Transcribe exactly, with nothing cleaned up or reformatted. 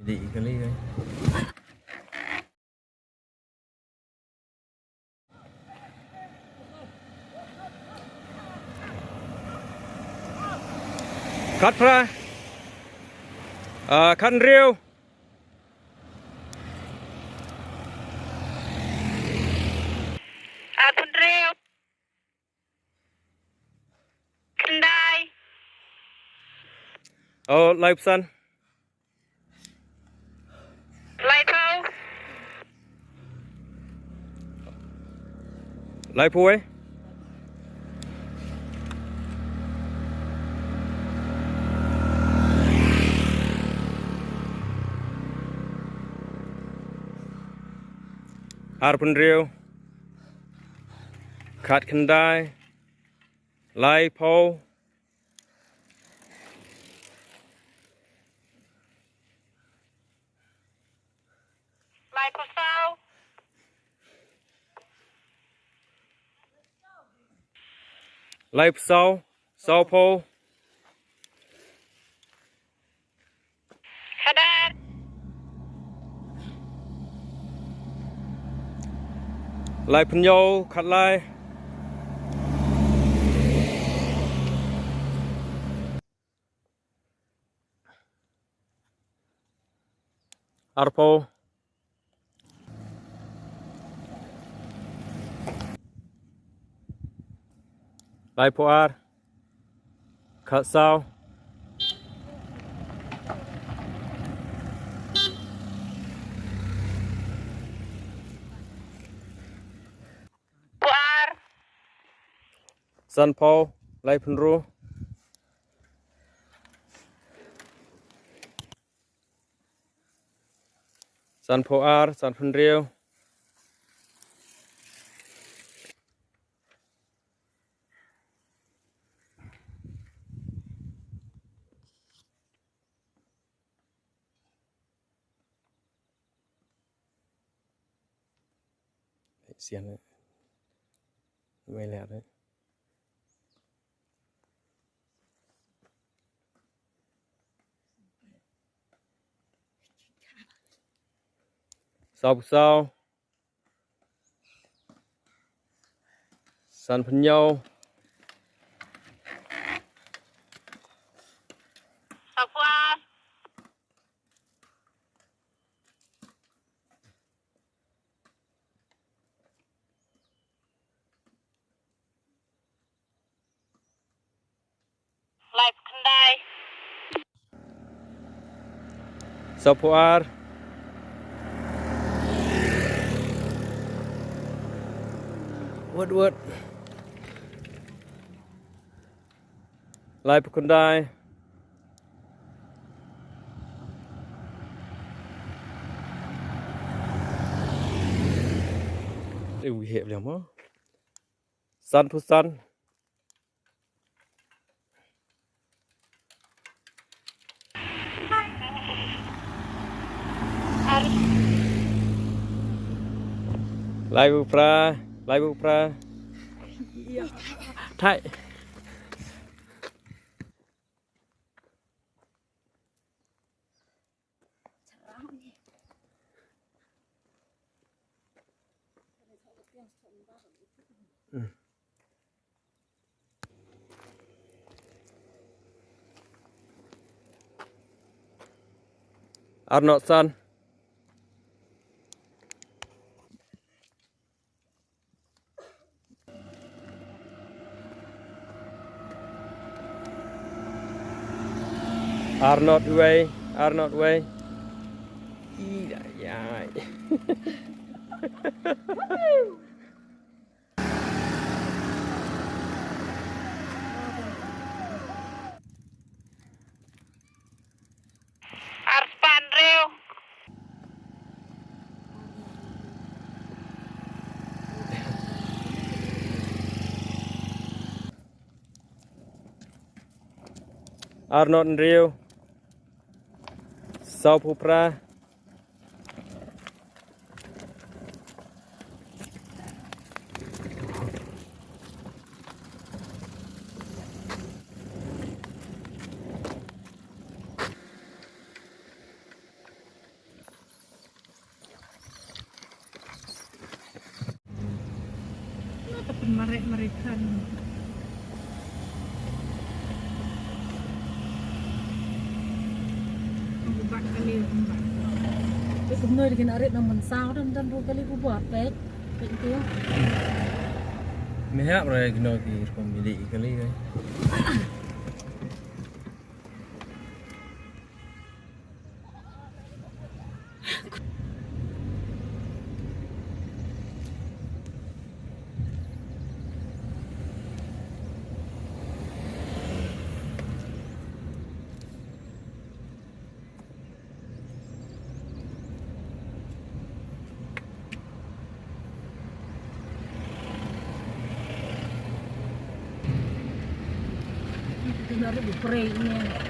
Dih kali kan. Khatphra. Ah, khathynriew. Arphew hynriew. Khyndai. Oh, laiphew san. Laiphew. Laiphew wei. Arphew hynriew. Khatkhyndai. Laiphew. Laiphew saw. Laiphew saw. Sawphew. Khadar. Laiphew hynñiew, khatlai. Arphew. Laiphew ar. Khatsaw. Phew ar. Sanphew, laiphew hynriew. Sanphew ar, sanphew hynriew. Sian. Mai leh. Sawphew saw. Sanphew hynñiew. Sawphew ar. Laiphew khyndai. Sawphew ar. Wut, wut. Laiphew khyndai. Eh, wi heh beliang mo. Sanphew san. Laiphew phra, laiphew phra. Thai. Ar not san. Ar not wei, ar not wei. Ih, ai, ai. Ar spah hynriew. Ar not hynriew. Sawphew phra. Mareh mareh kan. Ang bat kali ang bat. Te kumno dei kin arit na mynsaw dan dan ru kali ku bat pek. Pek tu. Mehap rai kino ki rukom bilik kali kai. Kena ada berperang ni.